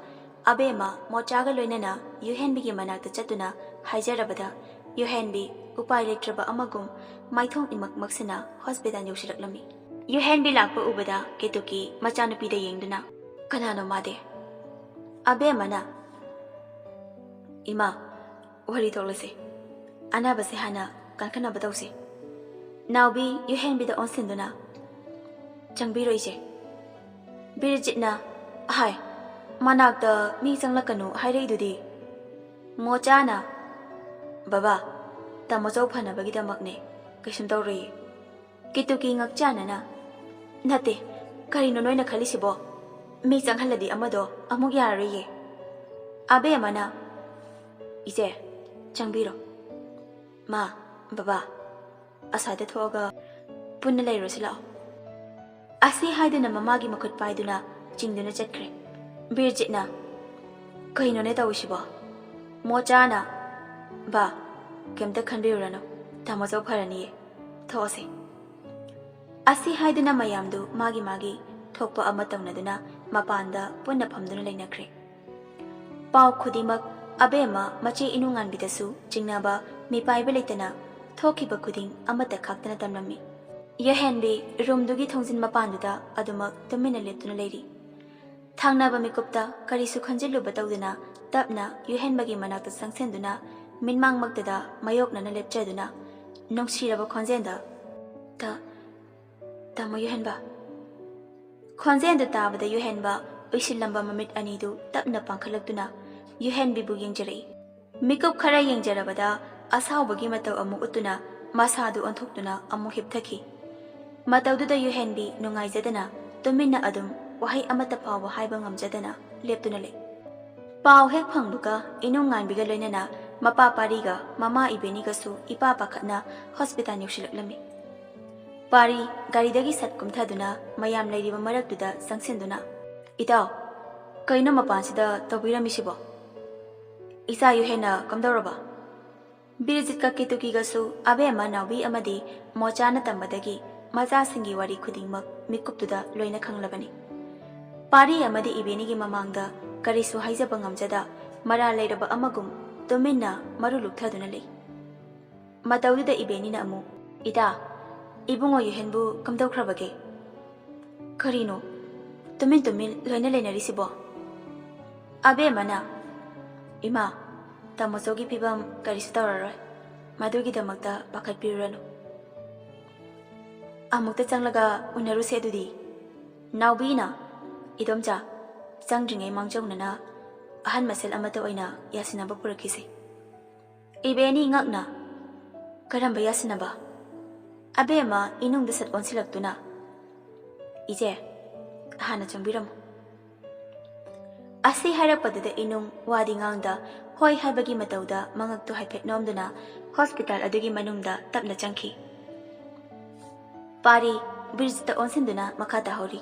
ꯑꯕꯦꯝꯃ ꯃꯣꯆꯥꯒ ꯂꯣꯏꯅꯅ ꯌꯨꯍꯦꯟꯕꯤꯒꯤ ꯃꯅꯥꯛꯇ ꯆꯠꯇꯨꯅ ꯍꯥꯏꯖꯔꯕꯗ ꯌꯨꯍꯦꯟꯕꯤ ꯎꯄꯥꯏ ꯂꯩꯇ꯭ꯔꯕ ꯑꯃꯒꯨꯝ ꯃꯥꯏꯊꯣꯡ ꯏꯃꯛ ꯃꯛꯁꯤꯟꯅ ꯍꯣꯁꯄꯤꯇꯥꯜ ꯌꯧꯁꯤꯜꯂꯛꯂꯝꯃꯤ꯫ ꯌꯨꯍꯦꯟꯕꯤ ꯂꯥꯛꯄ ꯎꯕꯗ ꯀꯦꯇꯨꯀꯤ ꯃꯆꯥꯅꯨꯄꯤꯗ ꯌꯦꯡꯗꯨꯅ, "ꯀꯅꯥꯅꯣ ꯃꯥꯗꯤ?" ꯑꯕꯦꯝꯃꯅ, "ꯏꯃꯥ, ꯋꯥꯔꯤ ꯊꯣꯛꯂꯁꯤ꯫ ꯑꯅꯥꯕꯁꯦ ꯍꯥꯟꯅ ꯀꯟꯈꯠꯅꯕ ꯇꯧꯁꯤ꯫" ꯅꯥꯎꯕꯤ ꯌꯨꯍꯦꯟꯕꯤꯗ ꯑꯣꯟꯁꯤꯟꯗꯨꯅ, "ꯆꯪꯕꯤꯔꯣ ꯏꯆꯦ꯫" ꯕꯤꯔꯖꯤꯠꯅ, "ꯍꯥꯏ, ꯃꯅꯥꯛꯇ ꯃꯤ ꯆꯪꯂꯛꯀꯅꯨ ꯍꯥꯏꯔꯛꯏꯗꯨꯗꯤ?" ꯃꯣꯆꯥꯅ, "ꯕꯕꯥ, ꯇꯥꯃꯣ ꯆꯧ ꯐꯅꯕꯒꯤꯗꯃꯛꯅꯦ, ꯀꯩꯁꯨꯝ ꯇꯧꯔꯣꯏꯌꯦ꯫" ꯀꯤꯇꯨꯀꯤ ꯉꯛꯆꯥꯟꯅꯅ, "ꯅꯠꯇꯦ, ꯀꯔꯤꯅꯣ ꯅꯣꯏꯅ ꯈꯜꯂꯤꯁꯤꯕꯣ? ꯃꯤ ꯆꯪꯍꯜꯂꯗꯤ ꯑꯃꯗꯣ ꯑꯃꯨꯛ ꯌꯥꯔꯔꯣꯏꯌꯦ꯫" ꯑꯕꯦꯝꯃꯅ, ꯏꯆꯦ, ꯆꯪꯕꯤꯔꯣ꯫ ꯃꯥ, ꯕꯕꯥ, ꯑꯁ꯭ꯋꯥꯏꯗ ꯊꯣꯛꯑꯒ ꯄꯨꯟꯅ ꯂꯩꯔꯨꯔꯁꯤ ꯂꯥꯛꯑꯣ꯫ ꯑꯁꯤ ꯍꯥꯏꯗꯨꯅ ꯃꯃꯥꯒꯤ ꯃꯈꯨꯠ ꯄꯥꯏꯗꯨꯅ ꯆꯤꯡꯗꯨꯅ ꯆꯠꯈ꯭ꯔꯦ꯫ ꯕꯤꯔꯖꯤꯠꯅ, "ꯀꯩꯅꯣꯅꯦ ꯇꯧꯏꯁꯤꯕꯣ?" ꯃꯣꯆꯥꯅ, "ꯕꯥ, ꯀꯩꯝꯇ ꯈꯟꯕꯤꯔꯨꯔꯅꯨ, ꯇꯥꯃꯣꯆꯧ ꯐꯔꯅꯤꯌꯦ, ꯊꯣꯛꯑꯁꯦ"꯫ ꯑꯁꯤ ꯍꯥꯏꯗꯨꯅ ꯃꯌꯥꯝꯗꯨ ꯃꯥꯒꯤ ꯃꯥꯒꯤ ꯊꯣꯛꯄ ꯑꯃ ꯇꯧꯅꯗꯨꯅ ꯃꯄꯥꯟꯗ ꯄꯨꯟꯅ ꯐꯝꯗꯨꯅ ꯂꯩꯅꯈ꯭ꯔꯦ꯫ ꯄꯥꯎ ꯈꯨꯗꯤꯡꯃꯛ ꯑꯕꯦꯝꯃ ꯃꯆꯦ ꯏꯅꯨꯡꯉꯥꯟꯕꯤꯗꯁꯨ ꯆꯤꯡꯅꯕ ꯃꯤꯄꯥꯏꯕ ꯂꯩꯇꯅ ꯊꯣꯛꯈꯤꯕ ꯈꯨꯗꯤꯡ ꯑꯃꯠꯇ ꯈꯥꯛꯇꯅ ꯇꯝꯂꯝꯃꯤ꯫ ꯌꯨꯍꯦꯟꯕꯤ ꯔꯨꯝꯗꯨꯒꯤ ꯊꯣꯡꯖꯤꯟ ꯃꯄꯥꯟꯗꯨꯗ ꯑꯗꯨꯃꯛ ꯇꯨꯃꯤꯟꯅ ꯂꯦꯞꯇꯨꯅ ꯂꯩꯔꯤ꯫ ꯊꯪꯅꯕ ꯃꯤꯀꯨꯞꯇ ꯀꯔꯤꯁꯨ ꯈꯟꯖꯤꯜꯂꯨꯕ ꯇꯧꯗꯅ ꯇꯞꯅ ꯌꯨꯍꯦꯟꯕꯒꯤ ꯃꯅꯥꯛꯇ ꯆꯪꯁꯤꯟꯗꯨꯅ ꯃꯤꯠꯃꯥꯡꯃꯛꯇꯗ ꯃꯥꯌꯣꯛꯅꯅ ꯂꯦꯞꯆꯗꯨꯅ ꯅꯨꯡꯁꯤꯔꯕ ꯈꯣꯟꯖꯦꯜꯗ, "ꯇ-, ꯇꯥꯃꯣ ꯌꯨꯍꯦꯟꯕ?" ꯈꯣꯟꯖꯦꯜꯗꯨ ꯇꯥꯕꯗ ꯌꯨꯍꯦꯟꯕ ꯎꯏꯁꯤꯜꯂꯝꯕ ꯃꯃꯤꯠ ꯑꯅꯤꯗꯨ ꯇꯞꯅ ꯄꯥꯡꯈꯠꯂꯛꯇꯨꯅ ꯌꯨꯍꯦꯟꯕꯤꯕꯨ ꯌꯦꯡꯖꯔꯛꯏ꯫ ꯃꯤꯀꯨꯞ ꯈꯔ ꯌꯦꯡꯖꯔꯕꯗ ꯑꯁꯥꯎꯕꯒꯤ ꯃꯇꯧ ꯑꯃꯨꯛ ꯎꯠꯇꯨꯅ ꯃꯁꯥꯗꯨ ꯑꯣꯟꯊꯣꯛꯇꯨꯅ ꯑꯃꯨꯛ ꯍꯤꯞꯊꯈꯤ꯫ ꯃꯇꯧꯗꯨꯗ ꯌꯨꯍꯦꯟꯕꯤ ꯅꯨꯡꯉꯥꯏꯖꯗꯅ ꯇꯨꯃꯤꯟꯅ ꯑꯗꯨꯝ ꯋꯥꯍꯩ ꯑꯃꯠꯇ ꯐꯥꯎꯕ ꯍꯥꯏꯕ ꯉꯝꯖꯗꯅ ꯂꯦꯞꯇꯨꯅ ꯂꯩ꯫ ꯄꯥꯎ ꯍꯦꯛ ꯐꯪꯕꯒ ꯏꯅꯨꯡ ꯉꯥꯟꯕꯤꯒ ꯂꯣꯏꯅꯅ ꯃꯄꯥ ꯄꯥꯔꯤꯒ ꯃꯃꯥ ꯏꯕꯦꯅꯤꯒꯁꯨ ꯏꯄꯥ ꯄꯥꯈꯠꯅ ꯍꯣꯁꯄꯤꯇꯥꯜ ꯌꯧꯁꯤꯜꯂꯛꯂꯝꯃꯤ꯫ ꯄꯥꯔꯤ ꯒꯥꯔꯤꯗꯒꯤ ꯁꯠ ꯀꯨꯝꯊꯗꯨꯅ ꯃꯌꯥꯝ ꯂꯩꯔꯤꯕ ꯃꯔꯛꯇꯨꯗ ꯆꯪꯁꯤꯟꯗꯨꯅ, "ꯏꯇꯥꯎ, ꯀꯩꯅꯣ ꯃꯄꯥꯟꯁꯤꯗ ꯇꯧꯕꯤꯔꯝꯃꯤꯁꯤꯕꯣ?" "ꯏꯆꯥ ꯌꯨꯍꯦꯟꯅ ꯀꯝꯗꯧꯔꯕ?" ꯕꯤꯔꯖꯤꯠꯀ ꯀꯦꯇꯨꯀꯤꯒꯁꯨ ꯑꯕꯦꯝꯃ, ꯅꯥꯎꯕꯤ ꯑꯃꯗꯤ ꯃꯣꯆꯥꯅ ꯇꯝꯕꯗꯒꯤ ꯃꯆꯥꯁꯤꯡꯒꯤ ꯋꯥꯔꯤ ꯈꯨꯗꯤꯡꯃꯛ ꯃꯤꯀꯨꯞꯇꯨꯗ ꯂꯣꯏꯅ ꯈꯪꯂꯕꯅꯤ꯫ ꯄꯥꯔꯤ ꯑꯃꯗꯤ ꯏꯕꯦꯅꯤꯒꯤ ꯃꯃꯥꯡꯗ ꯀꯔꯤꯁꯨ ꯍꯥꯏꯖꯕ ꯉꯝꯖꯗ ꯃꯔꯥꯜ ꯂꯩꯔꯕ ꯑꯃꯒꯨꯝ ꯇꯨꯃꯤꯟꯅ ꯃꯔꯨ ꯂꯨꯛꯊꯗꯨꯅ ꯂꯩ꯫ ꯃꯇꯧꯗꯨꯗ ꯏꯕꯦꯅꯤꯅ ꯑꯃꯨꯛ, "ꯏꯇꯥ, ꯏꯕꯨꯡꯉꯣ ꯌꯨꯍꯦꯟꯕꯨ ꯀꯝꯗꯧꯈ꯭ꯔꯕꯒꯦ?" "ꯀꯔꯤꯅꯣ ꯇꯨꯃꯤꯟ ꯇꯨꯃꯤꯟ ꯂꯣꯏꯅ ꯂꯩꯅꯔꯤꯁꯤꯕꯣ?" ꯑꯕꯦꯝꯃꯅ, "ꯏꯃꯥ, ꯇꯥꯃꯣꯆꯧꯒꯤ ꯐꯤꯕꯝ ꯀꯔꯤꯁꯨ ꯇꯧꯔꯔꯣꯏ, ꯃꯗꯨꯒꯤꯗꯃꯛꯇ ꯄꯥꯈꯠꯄꯤꯔꯨꯔꯅꯨ꯫ ꯑꯃꯨꯛꯇ ꯆꯪꯂꯒ ꯎꯅꯔꯨꯁꯦ ꯑꯗꯨꯗꯤ꯫" ꯅꯥꯎꯕꯤꯅ, "ꯏꯗꯣꯝꯆꯥ, ꯆꯪꯗ꯭ꯔꯤꯉꯩ ꯃꯥꯡꯖꯧꯅꯅ ꯑꯍꯟ ꯃꯁꯦꯜ ꯑꯃꯠꯇ ꯑꯣꯏꯅ ꯌꯥꯁꯤꯟꯅꯕ ꯄꯨꯔꯛꯈꯤꯁꯦ꯫" ꯏꯕꯦꯅꯤ ꯉꯛꯅ, "ꯀꯔꯝꯕ ꯌꯥꯁꯤꯟꯅꯕ?" ꯑꯕꯦꯝꯃ ꯏꯅꯨꯡꯗ ꯁꯠ ꯑꯣꯟꯁꯤꯜꯂꯛꯇꯨꯅ, "ꯏꯆꯦ, ꯍꯥꯟꯅ ꯆꯪꯕꯤꯔꯝꯃꯨ꯫" ꯑꯁꯤ ꯍꯥꯏꯔꯛꯄꯗꯨꯗ ꯏꯅꯨꯡ ꯋꯥꯗꯤ ꯉꯥꯡꯗ ꯍꯣꯏ ꯍꯥꯏꯕꯒꯤ ꯃꯇꯧꯗ ꯃꯉꯛꯇꯨ ꯍꯥꯏꯐꯦꯠ ꯅꯣꯝꯗꯨꯅ ꯍꯣꯁꯄꯤꯇꯥꯜ ꯑꯗꯨꯒꯤ ꯃꯅꯨꯡꯗ ꯇꯞꯅ ꯆꯪꯈꯤ꯫ ꯄꯥꯔꯤ ꯕ꯭ꯔꯤꯖꯇ ꯑꯣꯟꯁꯤꯟꯗꯨꯅ ꯃꯈꯥ ꯇꯥꯍꯧꯔꯤ꯫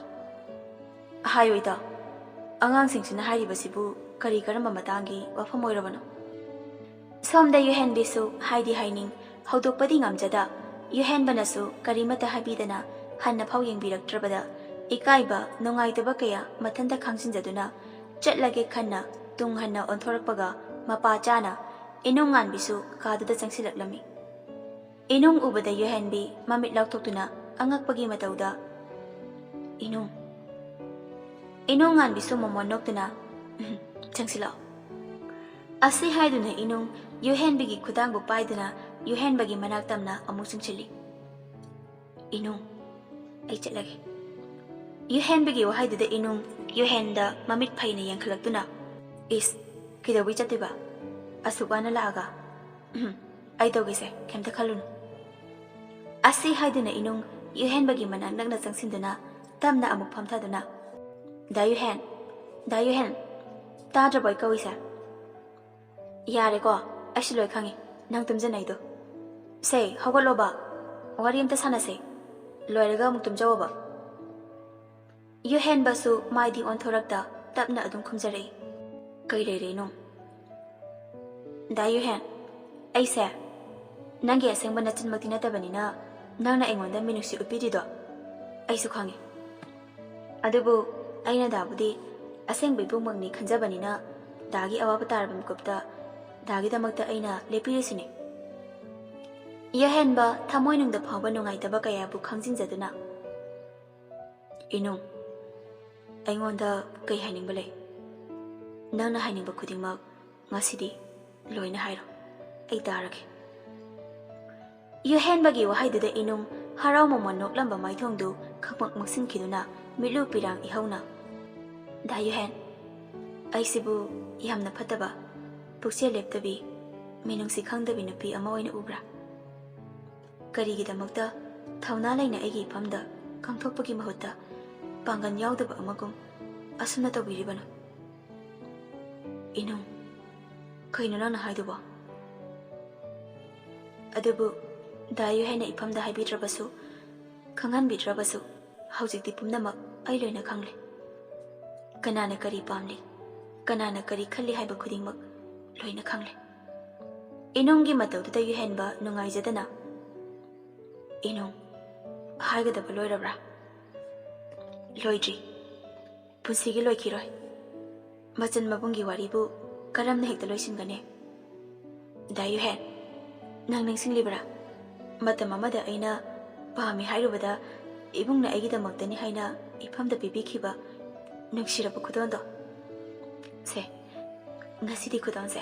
ꯍꯥꯏꯑꯣꯏꯗ, ꯑꯉꯥꯡꯁꯤꯡꯁꯤꯅ ꯍꯥꯏꯔꯤꯕꯁꯤꯕꯨ ꯀꯔꯤ ꯀꯔꯝꯕ ꯃꯇꯥꯡꯒꯤ ꯋꯥꯐꯝ ꯑꯣꯏꯔꯕꯅꯣ? ꯁꯣꯝꯗ ꯌꯨꯍꯦꯟꯕꯤꯁꯨ ꯍꯥꯏꯗꯤ ꯍꯥꯏꯅꯤꯡ, ꯍꯧꯗꯣꯛꯄꯗꯤ ꯉꯝꯖꯗ, ꯌꯨꯍꯦꯟꯕꯅꯁꯨ ꯀꯔꯤꯃꯠꯇ ꯍꯥꯏꯕꯤꯗꯅ ꯍꯟꯅ ꯐꯥꯎ ꯌꯦꯡꯕꯤꯔꯛꯇ꯭ꯔꯕꯗ, ꯏꯀꯥꯏꯕ, ꯅꯨꯡꯉꯥꯏꯇꯕ ꯀꯌꯥ ꯃꯊꯟꯇ ꯈꯥꯡꯖꯤꯟꯖꯗꯨꯅ ꯆꯠꯂꯒꯦ ꯈꯟꯅ ꯇꯨꯡ ꯍꯟꯅ ꯑꯣꯟꯊꯣꯔꯛꯄꯒ ꯃꯄꯥ ꯆꯥꯅ ꯏꯅꯨꯡ ꯉꯥꯟꯕꯤꯁꯨ ꯀꯥꯗꯨꯗ ꯆꯪꯁꯤꯜꯂꯛꯂꯝꯃꯤ꯫ ꯏꯅꯨꯡ ꯎꯕꯗ ꯌꯨꯍꯦꯟꯕꯤ ꯃꯃꯤꯠ ꯂꯥꯎꯊꯣꯛꯇꯨꯅ ꯑꯉꯛꯄꯒꯤ ꯃꯇꯧꯗ, "ꯏꯅꯨꯡ, ꯏꯅꯨꯡ ꯉꯥꯟꯕꯤꯁꯨ ꯃꯣꯃꯣꯟ ꯅꯣꯛꯇꯨꯅ, "ꯎꯝ, ꯆꯪꯁꯤꯜꯂꯛꯑꯣ"꯫ ꯑꯁꯤ ꯍꯥꯏꯗꯨꯅ ꯏꯅꯨꯡ ꯌꯨꯍꯦꯟꯕꯤꯒꯤ ꯈꯨꯗꯥꯡꯕꯨ ꯄꯥꯏꯗꯨꯅ ꯌꯨꯍꯦꯟꯕꯒꯤ ꯃꯅꯥꯛ ꯇꯝꯅ ꯑꯃꯨꯛ ꯆꯪꯁꯤꯜꯂꯤ꯫ "ꯏꯅꯨꯡ, ꯑꯩ ꯆꯠꯂꯒꯦ"꯫ ꯌꯨꯍꯦꯟꯕꯒꯤ ꯋꯥꯍꯩꯗꯨꯗ ꯏꯅꯨꯡ ꯌꯨꯍꯦꯟꯗ ꯃꯃꯤꯠ ꯐꯩꯅ ꯌꯦꯡꯈꯠꯂꯛꯇꯨꯅ, "ꯏꯁ, ꯀꯩꯗꯧꯕꯩ ꯆꯠꯇꯣꯏꯕ? ꯑꯁꯨꯛ ꯋꯥꯅ ꯂꯥꯛꯑꯒ"꯫ "ꯎꯝ, ꯑꯩ ꯇꯧꯒꯦꯁꯦ, ꯀꯩꯝꯇ ꯈꯜꯂꯨꯅꯨ"꯫ ꯑꯁꯤ ꯍꯥꯏꯗꯨꯅ ꯏꯅꯨꯡ ꯌꯨꯍꯦꯟꯕꯒꯤ ꯃꯅꯥꯛ ꯅꯛꯅ ꯆꯪꯁꯤꯟꯗꯨꯅ ꯇꯞꯅ ꯑꯃꯨꯛ ꯐꯝꯊꯗꯨꯅ, "ꯗꯥ ꯌꯨꯍꯦꯟ, ꯗꯥ ꯌꯨꯍꯦꯟ, ꯇꯥꯗ꯭ꯔꯕꯣ ꯑꯩ ꯀꯧꯏꯁꯦ? ꯌꯥꯔꯦꯀꯣ, ꯑꯩꯁꯨ ꯂꯣꯏ ꯈꯪꯉꯤ, ꯅꯪ ꯇꯨꯝꯖꯅꯩꯗꯣ꯫ ꯁꯦ, ꯍꯧꯒꯠꯂꯣꯕ, ꯋꯥꯔꯤ ꯑꯝꯇ ꯁꯥꯟꯅꯁꯦ, ꯂꯣꯏꯔꯒ ꯑꯃꯨꯛ ꯇꯨꯝꯖꯧꯑꯣꯕ"꯫ ꯌꯨꯍꯦꯟꯕꯁꯨ ꯃꯥꯏꯗꯤ ꯑꯣꯟꯊꯣꯔꯛꯇ ꯇꯞꯅ ꯑꯗꯨꯝ ꯈꯨꯝꯖꯔꯛꯏ, "ꯀꯩ ꯂꯩꯔꯦ ꯏꯅꯨꯡ?" "ꯗꯥ ꯌꯨꯍꯦꯟ, ꯑꯩꯁꯦ ꯅꯪꯒꯤ ꯑꯁꯦꯡꯕ ꯅꯆꯤꯟꯃꯛꯇꯤ ꯅꯠꯇꯕꯅꯤꯅ ꯅꯪꯅ ꯑꯩꯉꯣꯟꯗ ꯃꯤꯅꯨꯡꯁꯤ ꯎꯠꯄꯤꯔꯤꯗꯣ ꯑꯩꯁꯨ ꯈꯪꯉꯤ꯫ ꯑꯗꯨꯕꯨ ꯑꯩꯅ ꯗꯥꯕꯨꯗꯤ ꯑꯁꯦꯡꯕ ꯏꯕꯨꯡꯃꯛꯅꯤ ꯈꯟꯖꯕꯅꯤꯅ ꯗꯥꯒꯤ ꯑꯋꯥꯕ ꯇꯥꯔꯕ ꯃꯤꯀꯨꯞꯇ ꯗꯥꯒꯤꯗꯃꯛꯇ ꯑꯩꯅ ꯂꯦꯞꯄꯤꯔꯤꯁꯤꯅꯤ"꯫ ꯌꯨꯍꯦꯟꯕ ꯊꯃꯣꯏꯅꯨꯡꯗ ꯐꯥꯎꯕ ꯅꯨꯡꯉꯥꯏꯇꯕ ꯀꯌꯥꯕꯨ ꯈꯪꯖꯤꯟꯖꯗꯨꯅ, "ꯏꯅꯨꯡ, ꯑꯩꯉꯣꯟꯗ ꯀꯩ ꯍꯥꯏꯅꯤꯡꯕ ꯂꯩ? ꯅꯪꯅ ꯍꯥꯏꯅꯤꯡꯕ ꯈꯨꯗꯤꯡꯃꯛ ꯉꯁꯤꯗꯤ ꯂꯣꯏꯅ ꯍꯥꯏꯔꯣ, ꯑꯩ ꯇꯥꯔꯒꯦ"꯫ ꯌꯨꯍꯦꯟꯕꯒꯤ ꯋꯥꯍꯩꯗꯨꯗ ꯏꯅꯨꯡ ꯍꯔꯥꯎ ꯃꯃꯣꯟ ꯅꯣꯛꯂꯝꯕ ꯃꯥꯏꯊꯣꯡꯗꯨ ꯈꯪꯃꯛ ꯃꯛꯁꯤꯟꯈꯤꯗꯨꯅ ꯃꯤꯠꯂꯨ ꯄꯤꯔꯥꯡ ꯏꯍꯧꯅ, "ꯗꯥ ꯌꯨꯍꯦꯟ, ꯑꯩꯁꯤꯕꯨ ꯌꯥꯝꯅ ꯐꯠꯇꯕ, ꯄꯨꯛꯆꯦꯜ ꯂꯦꯞꯇꯕꯤ, ꯃꯤꯅꯨꯡꯁꯤ ꯈꯪꯗꯕꯤ ꯅꯨꯄꯤ ꯑꯃ ꯑꯣꯏꯅ ꯎꯕ꯭ꯔꯥ? ꯀꯔꯤꯒꯤꯗꯃꯛꯇ ꯊꯧꯅꯥ ꯂꯩꯅ ꯑꯩꯒꯤ ꯏꯐꯝꯗ ꯀꯪꯊꯣꯛꯄꯒꯤ ꯃꯍꯨꯠꯇ ꯄꯥꯡꯒꯜ ꯌꯥꯎꯗꯕ ꯑꯃꯒꯨꯝ ꯑꯁꯨꯝꯅ ꯇꯧꯕꯤꯔꯤꯕꯅꯣ? ꯏꯅꯨꯡ, ꯀꯩꯅꯣ ꯅꯪꯅ ꯍꯥꯏꯗꯨꯕꯣ? ꯑꯗꯨꯕꯨ ꯗꯥ ꯌꯨꯍꯦꯟꯅ ꯏꯐꯝꯗ ꯍꯥꯏꯕꯤꯗ꯭ꯔꯕꯁꯨ, ꯈꯪꯍꯟꯕꯤꯗ꯭ꯔꯕꯁꯨ, ꯍꯧꯖꯤꯛꯇꯤ ꯄꯨꯝꯅꯃꯛ ꯑꯩ ꯂꯣꯏꯅ ꯈꯪꯂꯦ꯫ ꯀꯅꯥꯅ ꯀꯔꯤ ꯄꯥꯝꯂꯤ, ꯀꯅꯥꯅ ꯀꯔꯤ ꯈꯜꯂꯤ ꯍꯥꯏꯕ ꯈꯨꯗꯤꯡꯃꯛ ꯂꯣꯏꯅ ꯈꯪꯂꯦ꯫ ꯏꯅꯨꯡꯒꯤ ꯃꯇꯧꯗꯨꯗ ꯌꯨꯍꯦꯟꯕ ꯅꯨꯡꯉꯥꯏꯖꯗꯅ, "ꯏꯅꯨꯡ, ꯍꯥꯏꯒꯗꯕ ꯂꯣꯏꯔꯕ꯭ꯔꯥ?" "ꯂꯣꯏꯗ꯭ꯔꯤ꯫ ꯄꯨꯟꯁꯤꯒꯤ ꯂꯣꯏꯈꯤꯔꯣꯏ꯫ ꯃꯆꯟ ꯃꯕꯨꯡꯒꯤ ꯋꯥꯔꯤꯕꯨ ꯀꯔꯝꯅ ꯍꯦꯛꯇ ꯂꯣꯏꯁꯤꯟꯒꯅꯤ? ꯗꯥ ꯌꯨꯍꯦꯟ, ꯅꯪ ꯅꯤꯡꯁꯤꯡꯂꯤꯕ꯭ꯔꯥ? ꯃꯇꯝ ꯑꯃꯗ ꯑꯩꯅ ꯄꯥꯝꯃꯤ ꯍꯥꯏꯔꯨꯕꯗ ꯏꯕꯨꯡꯅ ꯑꯩꯒꯤꯗꯃꯛꯇꯅꯤ ꯍꯥꯏꯅ ꯏꯐꯝꯗ ꯄꯤꯕꯤꯈꯤꯕ ꯅꯨꯡꯁꯤꯔꯕ ꯈꯨꯗꯣꯜꯗꯣ꯫ ꯁꯦ, ꯉꯁꯤꯗꯤ ꯈꯨꯗꯣꯜꯁꯦ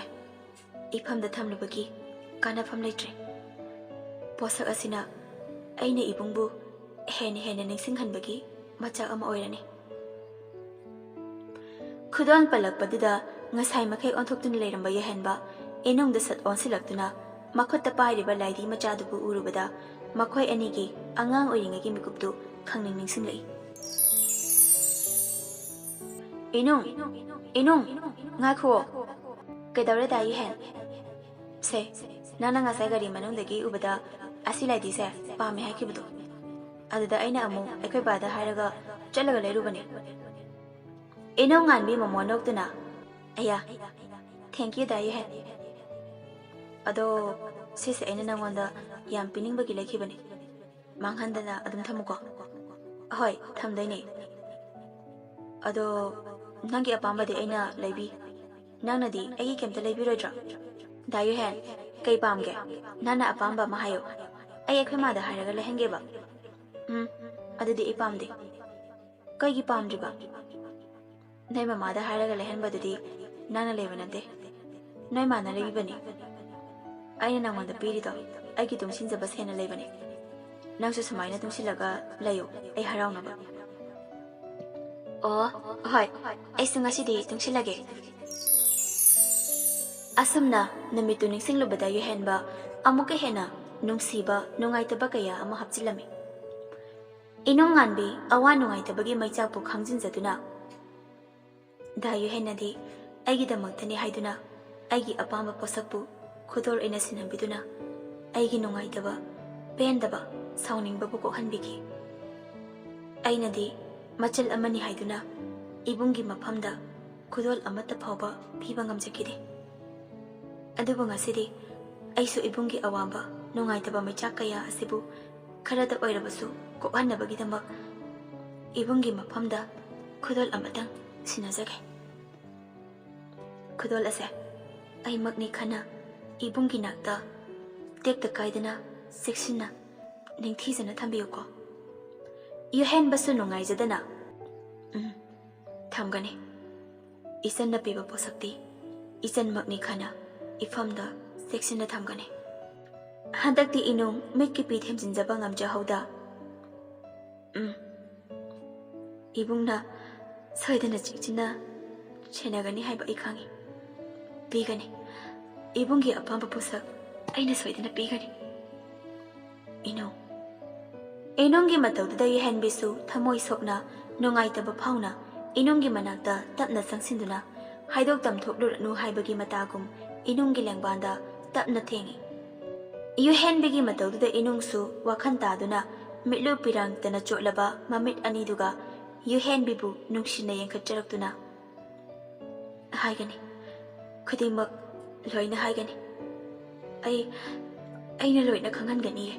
ꯏꯐꯝꯗ ꯊꯝꯂꯨꯕꯒꯤ ꯀꯥꯟꯅꯐꯝ ꯂꯩꯇ꯭ꯔꯦ꯫ ꯄꯣꯠꯁꯛ ꯑꯁꯤꯅ ꯑꯩꯅ ꯏꯕꯨꯡꯕꯨ ꯍꯦꯟꯅ ꯍꯦꯟꯅ ꯅꯤꯡꯁꯤꯡꯍꯟꯕꯒꯤ ꯃꯆꯥꯛ ꯑꯃ ꯑꯣꯏꯔꯅꯤ꯫" ꯈꯨꯗꯣꯜ ꯄꯜꯂꯛꯄꯗꯨꯗ ꯉꯁꯥꯏ ꯃꯈꯩ ꯑꯣꯟꯊꯣꯛꯇꯨꯅ ꯂꯩꯔꯝꯕ ꯌꯨꯍꯦꯟꯕ ꯏꯅꯨꯡꯗ ꯁꯠ ꯑꯣꯟꯁꯤꯜꯂꯛꯇꯨꯅ ꯃꯈꯨꯠꯇ ꯄꯥꯏꯔꯤꯕ ꯂꯥꯏꯙꯤ ꯃꯆꯥꯗꯨꯕꯨ ꯎꯔꯨꯕꯗ ꯃꯈꯣꯏ ꯑꯅꯤꯒꯤ ꯑꯉꯥꯡ ꯑꯣꯏꯔꯤꯉꯩꯒꯤ ꯃꯤꯀꯨꯞꯇꯨ ꯈꯪꯅꯤꯡ ꯅꯤꯡꯁꯤꯡꯂꯛꯏ꯫ "ꯏꯅꯨꯡ, ꯏꯅꯨꯡ, ꯉꯥꯏꯈꯨꯑꯣ꯫" "ꯀꯩꯗꯧꯔꯦ ꯗꯥ ꯌꯨꯍꯦꯟ?" "ꯁꯦ, ꯅꯪꯅ ꯉꯁꯥꯏ ꯒꯥꯔꯤ ꯃꯅꯨꯡꯗꯒꯤ ꯎꯕꯗ ꯑꯁꯤ ꯂꯥꯏꯙꯤꯁꯦ ꯄꯥꯝꯃꯦ ꯍꯥꯏꯈꯤꯕꯗꯣ, ꯑꯗꯨꯗ ꯑꯩꯅ ꯑꯃꯨꯛ ꯑꯩꯈꯣꯏ ꯕꯥꯗ ꯍꯥꯏꯔꯒ ꯆꯠꯂꯒ ꯂꯩꯔꯨꯕꯅꯦ꯫" ꯏꯅꯧ ꯉꯥꯟꯕꯤ ꯃꯃꯣꯟ ꯅꯣꯛꯇꯨꯅ, "ꯑꯌꯥ, thank you ꯗꯥ ꯌꯨꯍꯦꯟ꯫ ꯑꯗꯣ ꯁꯤꯁꯦ ꯑꯩꯅ ꯅꯪꯉꯣꯟꯗ ꯌꯥꯝ ꯄꯤꯅꯤꯡꯕꯒꯤ ꯂꯩꯈꯤꯕꯅꯦ꯫ ꯃꯥꯡꯍꯟꯗꯅ ꯑꯗꯨꯝ ꯊꯝꯃꯨꯀꯣ꯫" "ꯍꯣꯏ, ꯊꯝꯗꯣꯏꯅꯦ꯫ ꯑꯗꯣ ꯅꯪꯒꯤ ꯑꯄꯥꯝꯕꯗꯤ ꯑꯩꯅ ꯂꯩꯕꯤ꯫ ꯅꯪꯅꯗꯤ ꯑꯩꯒꯤ ꯀꯩꯝꯇ ꯂꯩꯕꯤꯔꯣꯏꯗ꯭ꯔꯣ?" "ꯗꯥ ꯌꯨꯍꯦꯟ, ꯀꯩ ꯄꯥꯝꯒꯦ? ꯅꯪꯅ ꯑꯄꯥꯝꯕ ꯑꯃ ꯍꯥꯏꯌꯨ꯫ ꯑꯩ ꯑꯩꯈꯣꯏ ꯃꯥꯗ ꯍꯥꯏꯔꯒ ꯂꯩꯍꯟꯒꯦꯕ꯫" "ꯎꯝ, ꯑꯗꯨꯗꯤ ꯑꯩ ꯄꯥꯝꯗꯦ꯫" "ꯀꯩꯒꯤ ꯄꯥꯝꯗ꯭ꯔꯤꯕ?" "ꯅꯣꯏ ꯃꯃꯥꯗ ꯍꯥꯏꯔꯒ ꯂꯩꯍꯟꯕꯗꯨꯗꯤ ꯅꯪꯅ ꯂꯩꯕ ꯅꯠꯇꯦ, ꯅꯣꯏ ꯃꯥꯅ ꯂꯩꯕꯤꯕꯅꯤ꯫ ꯑꯩꯅ ꯅꯪꯉꯣꯟꯗ ꯄꯤꯔꯤꯗꯣ ꯑꯩꯒꯤ ꯇꯨꯡꯁꯤꯟꯖꯕ ꯁꯦꯟꯅ ꯂꯩꯕꯅꯤ꯫ ꯅꯪꯁꯨ ꯁꯨꯃꯥꯏꯅ ꯇꯨꯡꯁꯤꯜꯂꯒ ꯂꯩꯌꯨ, ꯑꯩ ꯍꯔꯥꯎꯅꯕ꯫" "ꯑꯣ, ꯍꯣꯏ, ꯑꯩꯁꯨ ꯉꯁꯤꯗꯤ ꯇꯨꯡꯁꯤꯜꯂꯒꯦ꯫" ꯑꯁꯨꯝꯅ ꯅꯨꯃꯤꯠꯇꯨ ꯅꯤꯡꯁꯤꯡꯂꯨꯕꯗ ꯌꯨꯍꯦꯟꯕ ꯑꯃꯨꯛꯀ ꯍꯦꯟꯅ ꯅꯨꯡꯁꯤꯕ, ꯅꯨꯡꯉꯥꯏꯇꯕ ꯀꯌꯥ ꯑꯃ ꯍꯥꯞꯆꯤꯜꯂꯝꯃꯤ꯫ ꯏꯅꯨꯡ ꯉꯥꯟꯕꯤ ꯑꯋꯥ ꯅꯨꯡꯉꯥꯏꯇꯕꯒꯤ ꯃꯩꯆꯥꯛꯄꯨ ꯈꯥꯡꯖꯤꯟꯖꯗꯨꯅ, ꯗꯥ ꯌꯨꯍꯦꯟꯅꯗꯤ ꯑꯩꯒꯤꯗꯃꯛꯇꯅꯤ ꯍꯥꯏꯗꯨꯅ ꯑꯩꯒꯤ ꯑꯄꯥꯝꯕ ꯄꯣꯠꯁꯛꯄꯨ ꯈꯨꯗꯣꯜ ꯑꯣꯏꯅ ꯁꯤꯟꯅꯕꯤꯗꯨꯅ ꯑꯩꯒꯤ ꯅꯨꯡꯉꯥꯏꯇꯕ, ꯄꯦꯟꯗꯕ, ꯁꯥꯎꯅꯤꯡꯕꯕꯨ ꯀꯣꯛꯍꯟꯕꯤꯈꯤ꯫ ꯑꯩꯅꯗꯤ ꯃꯆꯜ ꯑꯃꯅꯤ ꯍꯥꯏꯗꯨꯅ ꯏꯕꯨꯡꯒꯤ ꯃꯐꯝꯗ ꯈꯨꯗꯣꯜ ꯑꯃꯠꯇ ꯐꯥꯎꯕ ꯄꯤꯕ ꯉꯝꯖꯈꯤꯗꯦ꯫ ꯑꯗꯨꯕꯨ ꯉꯁꯤꯗꯤ ꯑꯩꯁꯨ ꯏꯕꯨꯡꯒꯤ ꯑꯋꯥꯕ, ꯅꯨꯡꯉꯥꯏꯇꯕ ꯃꯩꯆꯥꯛ ꯀꯌꯥ ꯑꯁꯤꯕꯨ ꯈꯔꯗ ꯑꯣꯏꯔꯕꯁꯨ ꯀꯣꯛꯍꯟꯅꯕꯒꯤꯗꯃꯛ ꯏꯕꯨꯡꯒꯤ ꯃꯐꯝꯗ ꯈꯨꯗꯣꯜ ꯑꯃꯇꯪ ꯁꯤꯟꯅꯖꯒꯦ꯫ ꯈꯨꯗꯣꯜ ꯑꯁꯦ ꯑꯩꯃꯛꯅꯤ ꯈꯟꯅ ꯏꯕꯨꯡꯒꯤ ꯅꯥꯛꯇ ꯇꯦꯛꯇ ꯀꯥꯏꯗꯅ, ꯆꯦꯛꯁꯤꯟꯅ, ꯅꯤꯡꯊꯤꯖꯅ ꯊꯝꯕꯤꯌꯨꯀꯣ꯫ ꯌꯨꯍꯦꯟꯕꯁꯨ ꯅꯨꯡꯉꯥꯏꯖꯗꯅ, "ꯎꯝ, ꯊꯝꯒꯅꯤ꯫ ꯏꯆꯟꯅ ꯄꯤꯕ ꯄꯣꯠꯁꯛꯇꯤ ꯏꯆꯟꯃꯛꯅꯤ ꯈꯟꯅ ꯏꯐꯝꯗ ꯆꯦꯛꯁꯤꯟꯅ ꯊꯝꯒꯅꯤ꯫ ꯍꯟꯗꯛꯇꯤ ꯏꯅꯨꯡ ꯃꯤꯠꯀꯤ ꯄꯤ ꯊꯦꯝꯖꯤꯟꯖꯕ ꯉꯝꯖꯍꯧꯗ꯫ ꯎꯝ, ꯏꯕꯨꯡꯅ ꯁꯣꯏꯗꯅ ꯆꯦꯛꯁꯤꯟꯅ ꯁꯦꯟꯅꯒꯅꯤ ꯍꯥꯏꯕ ꯑꯩ ꯈꯪꯏ꯫ ꯄꯤꯒꯅꯤ꯫ ꯏꯕꯨꯡꯒꯤ ꯑꯄꯥꯝꯕ ꯄꯣꯠꯁꯛ ꯑꯩꯅ ꯁꯣꯏꯗꯅ ꯄꯤꯒꯅꯤ, ꯏꯅꯨꯡ꯫" ꯏꯅꯨꯡꯒꯤ ꯃꯇꯧꯗꯨꯗ ꯌꯨꯍꯦꯟꯕꯤꯁꯨ ꯊꯃꯣꯏ ꯁꯣꯛꯅ, ꯅꯨꯡꯉꯥꯏꯇꯕ ꯐꯥꯎꯅ ꯏꯅꯨꯡꯒꯤ ꯃꯅꯥꯛꯇ ꯇꯞꯅ ꯆꯪꯁꯤꯟꯗꯨꯅ ꯍꯥꯏꯗꯣꯛ ꯇꯝꯊꯣꯛꯂꯨꯔꯅꯨ ꯍꯥꯏꯕꯒꯤ ꯃꯇꯥꯒꯨꯝ ꯏꯅꯨꯡꯒꯤ ꯂꯦꯡꯕꯥꯟꯗ ꯇꯞꯅ ꯊꯦꯡꯏ꯫ ꯌꯨꯍꯦꯟꯕꯤꯒꯤ ꯃꯇꯧꯗꯨꯗ ꯏꯅꯨꯡꯁꯨ ꯋꯥꯈꯜ ꯇꯥꯗꯨꯅ ꯃꯤꯠꯂꯨ ꯄꯤꯔꯥꯡꯇꯅ ꯆꯣꯠꯂꯕ ꯃꯃꯤꯠ ꯑꯅꯤꯗꯨꯒ ꯌꯨꯍꯦꯟꯕꯤꯕꯨ ꯅꯨꯡꯁꯤꯅ ꯌꯦꯡꯈꯠꯆꯔꯛꯇꯨꯅ, "ꯍꯥꯏꯒꯅꯤ, ꯈꯨꯗꯤꯡꯃꯛ ꯂꯣꯏꯅ ꯍꯥꯏꯒꯅꯤ꯫ ꯑꯩ, ꯑꯩꯅ ꯂꯣꯏꯅ ꯈꯪꯍꯟꯒꯅꯤꯌꯦ꯫